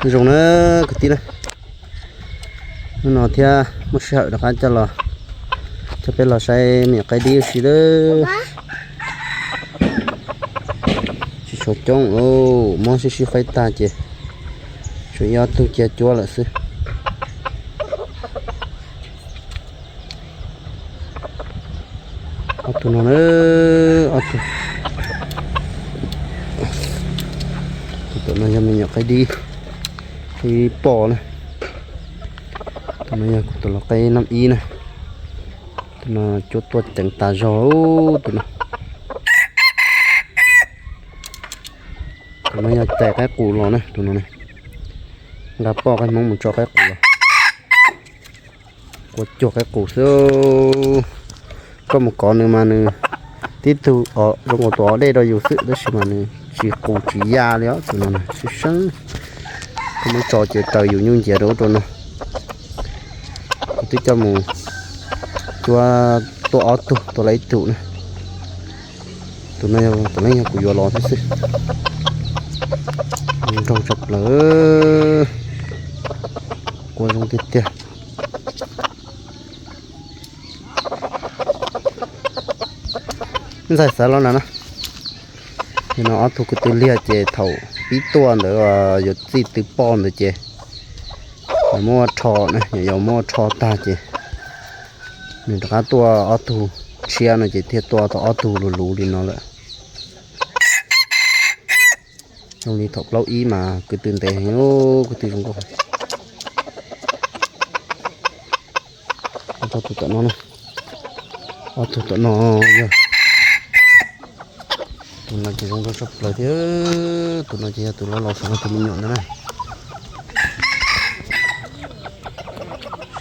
Zoo na kwv tij na, hnub no thiab muaj sij hawm rov qab coj los, coj peb los saib me nyuam qaib dib ua si lawm. Tsis tshua coob, muab sib sib faib tag ces tshuav ib ob tug cia cuab lawm xwb. Ob tug no na, ob tug. Tus tom no yog me nyuam qaib dib, ib poj na. Tus no yog kuv tus lau qaib nab ib na. Tus no cuab tuaj ceev tas zog, tus no. Tus no yog cais qaib qus los na, tus no na. Nqa poj qaib Hmoob mus tso qaib qus los. Kua cuag qaib qus xwb. Koj mus kov nws mas nws tib tug zoo nkaus tus o dej rau yus xwb, tab sis mas nws tsis qus tsis ya li os, tus no na sib seeb. Koj muab tso ces raws yus nyuj ncias rau ub rau no. Kuv twb coj mus cuab tuaj ob tug, tua lawm ib tug na. Tus no puav leej yog kuv yuav los thiab xwb. Nraug tshaj plaws, kua zoo tiag tiag. Ntxhais xav los na na. Nim no ob tug ko tw liag ces thaum pib tuaj ntawd yuav txij tw poj ntawd ces muab rho na, yuav muab rho tag ces nws rov qab tuaj ob tug tshiab no ces thiaj tuaj tau ob tug luv luv li no lawm. Zoo li thaum plaub ib mas ko tw ntev heev, ko tw zoo nkauj. Ob tug tom no, ob tug tom no yog, tus no ces zoo nkauj tshaj plaws thiab. Tus no ces yog tus laus laus, tus me nyuam ntawd na.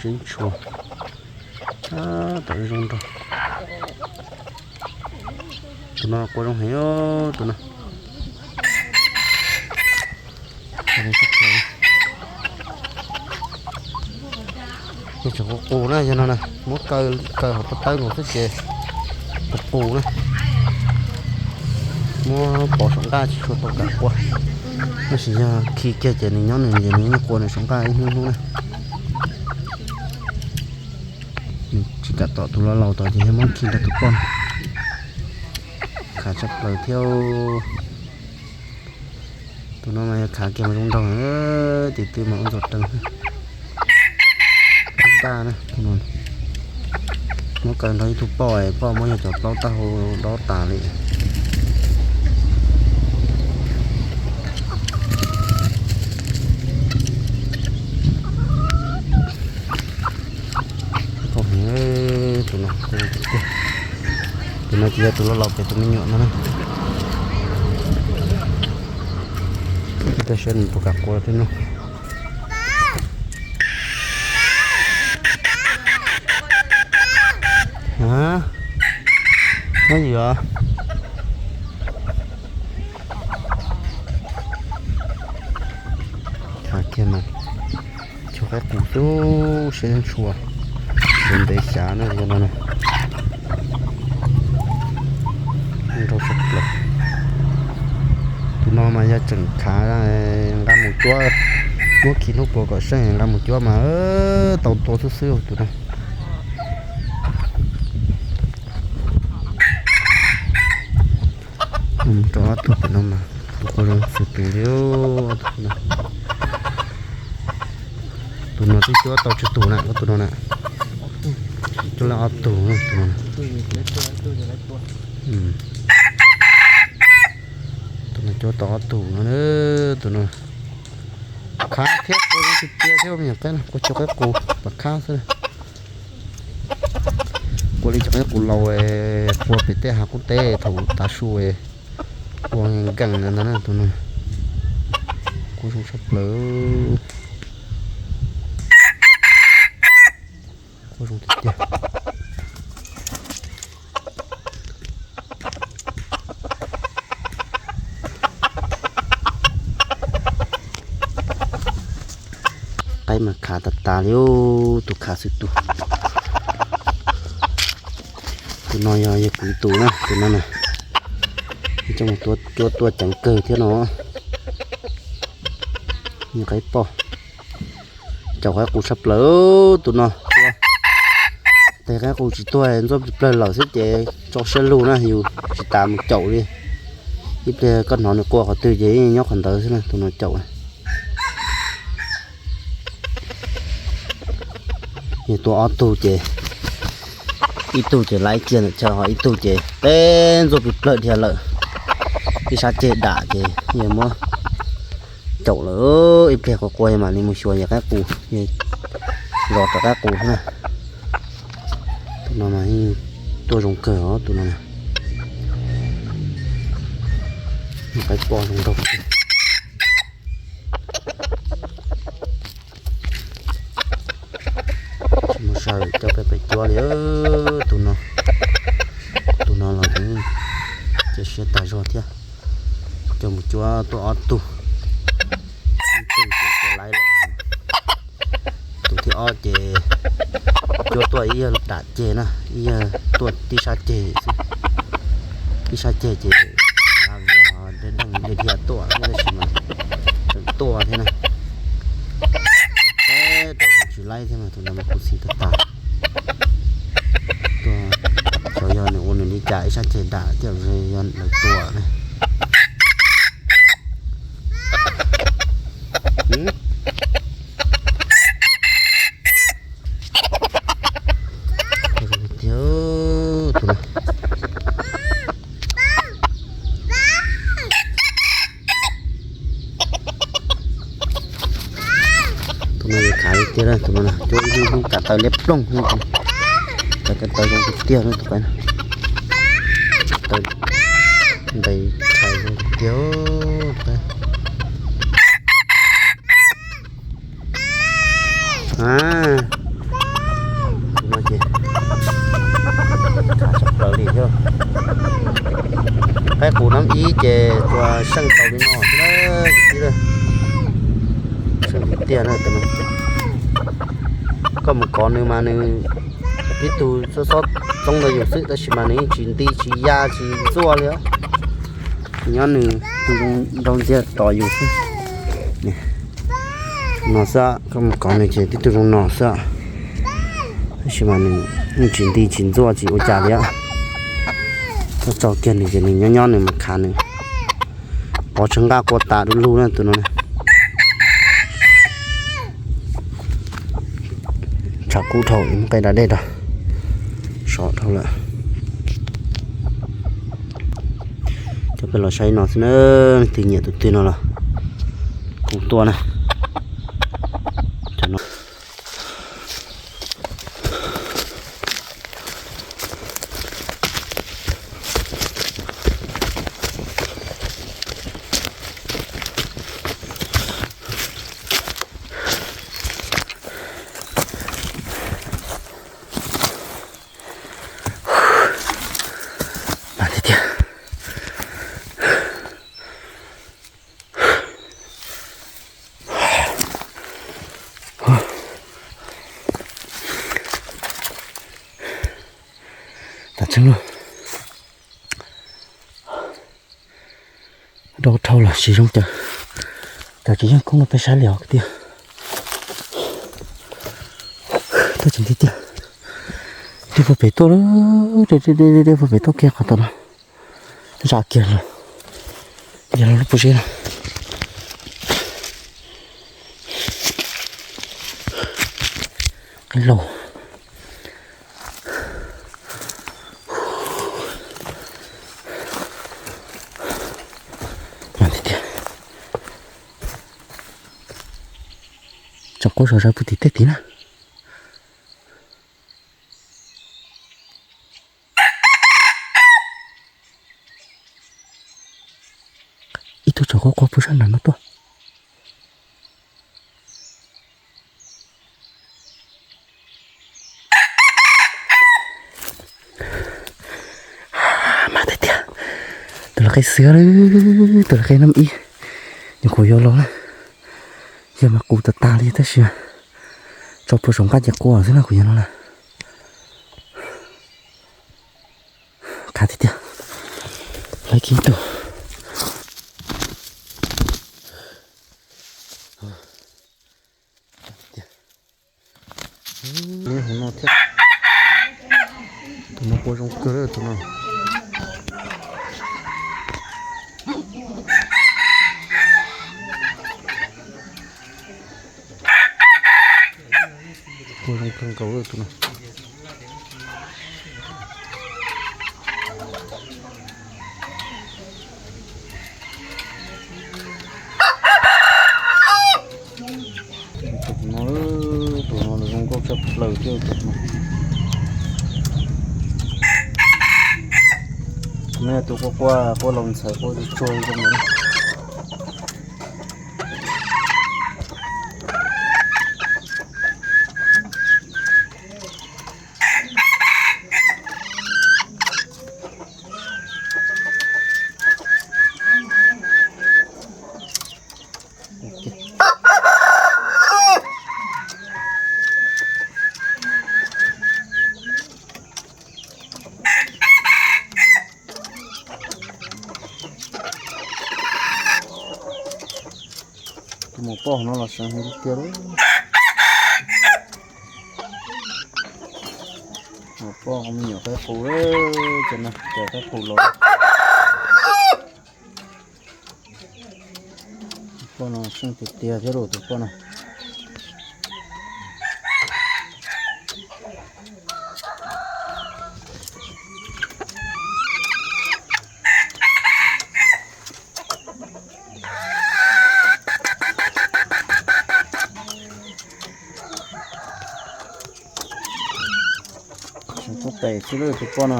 Sib ntshua, tom zoo nraug. Tus no kua zoo heev, tus no. Qus qus na, yog no na, muab kaw, kaw hauv pob tawb nkaus xwb ces qus qus na. Muab pov saum nqaj tsis tshua tau kam qua, tab sis yog khi kiag ces nws nyob nws ces nws yeej qua nws saum nqaj ib hnub hnub na. Tsis kam tom tus laus laus tod ces yog muab khi rau tus poj. Khav tshaj plaws thiab. Tus no mas yog khav kiag mas zoo nraug, tim twg mas ua ntxuag rees. Daj na, muab kaw nrog ib tug poj, poj muab yog cov plaub tag hau dob tas li. Tus no, tus no ces yog tus laus laus pem tus me nyuam no na. Tab sis nws puas kam qua thiab no. Nyob ywm. Khav kiag mas cuag qaib qus xwb, siab ntshua. Ntev ntev xyav na, yog no na. Nraug tshaj plaws. Tus no mas yog tseem khav, nqa mus cuab, muab khi hnub puas kom seej nqa mus cuab mas tau tua xwb xwb tus no. Rau ob tug pem no mas tus kua zoo xwb pem li. Tus no twb cuab tau tsawg tus na, tus no na. Cuab lawm ob tug tus no. Tus no cuab tau ob tug no, tus no. Khav thiab kua zoo tiag tiag thiab me nyuam qaib, kua cuag qaib qus pas khab xwb. Kua li cov qaib qus laus, kua pem tej hav qub teb thaum tav su, kua nkees ntawd ntag na tus no. Kua zoo tshaj plaws. Kua zoo tiag tiag. Qaib mas khav tas tas li, tus khav xwb tus. Tus no yog yawg kwv tus na, tus no na. Coj mus cuab tuaj ceev kawg thiab no. Qaib poj, caum qaib qus tshaj plaws tus no. Tes qaib qus tsis tuag ntxuaj plig plawg lawm xwb ces tso siab lug na, yus tsis tas mus caum li. Ib pliag koj hnov nws qua qhov twg ces nyob qhov ntawd xwb na, tus no caum. Yus tua ob tug ces ib tug ces laib kiag ntawm chaw, ho ib tug ces teb ntxuaj plig plawg dhia lawm. Ib sab ceg dam ces yus muab caum lawm. Ib pliag qua qua mam li mus xyuas yam qaib qus, zov rov qaib qus na. Tus no mas tuaj zoo kawg os tus no. Qaib poj zoo nraug. Tsis muaj sawv coj peb pem cuab li. Tus no, tus no los cia siab tag zog thiab. Coj mus cuab tuaj ob tug, ib tug ces cuab laib lawm. Tus thib ob ces cuab tuaj ib yawg dam ceg na, ib yawg tuaj tib sab ceg xwb. Ib sab ceg ces av vias ho dej deeg dhia tuaj thiab tab sis mas tseem tuaj thiab na. Peb rau tsis laib thiab mas tus no mas khuv xim tag tas. Tuaj xyov yog nws ua nws li cas ib sab ceg dam thiab yog lawv tua na. Tus no yog khav li tiag, tus no cuab ib lub hnub kav taw liab ploog, kav taw zoo tiag tiag tus qaib no. Taw ntais rhais zoo tiag. Tus no ces khav tshaj plaws li thiab. Qaib qus nab ib ces tua seej tau li no xwb na, seej tiag tiag na tus no. Koj mus kov nws mas nws tib tug xob xob txoob ntawm yus xwb tab sis mas nws yeej tsis nti tsis ya tsis ntxuaj li. Nyob nws tus zoo nraug ntxiag tos yus xwb. No xwb, koj mus kov nws ces tib tug zoo no xwb. Tab sis mas nws yeej tsis nti tsis ntxuaj tsis ua cas li. Koj tso kiag nws ces nws nyob nyob nws mas khav nws. Pov tsawg nqaj qua tas du lug na tus no. Tshav kub dhau, muab qe da dej rau, sov dhau lawm. Coj peb los saib no xwb na, leej twg nyiam tus twg no los kuj tuaj na. Mas tiag tiag. Tas tseeb lauj. Dau dhau los tsis zoo cas, cas tsis yeej koob no peb saib li os kwv tij. Tuaj tsis nti tiag. Dej puag pem tuaj, dej puag pem tuaj kiag qhov tom no. Zam kiag los, yog los lub pob zeb no. Qab laus. Mas tiag tiag. Tsoom qub sov sawv puag tim tej tid na. Ib tug tsoom qub qua puag sab nram no tuaj. Mas tiag tiag, tus lawv qe xwb, tus lawv qe nab ib, nyuam qhuav yuav los na, yog mas qus tas tas li tab sis tso puag saum nqaj ces qua xwb na kuv yog no na. Khav tiag tiag, lawv kiv tug. Ib hauv no thiab. Tus no quaj zoo kawg tus no. Quaj zoo kawg nkaus tus no. Tus no, tus no zoo nkauj tshaj plaws thiab tus no. Nej tus quaj quaj quaj los ntxhais quaj tsuag zoo no. Tus maum poj no los seev heev tiag tiag lawm. Maum poj me nyuam qaib qus, cov no cov qaib qus los. Tus poj no seej tiag tiag thiab lauj tus poj no. Tseem tub tes xwb lawm tus poj no.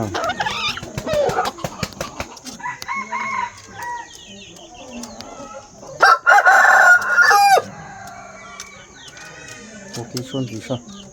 Ua kiag suab ntsis saib.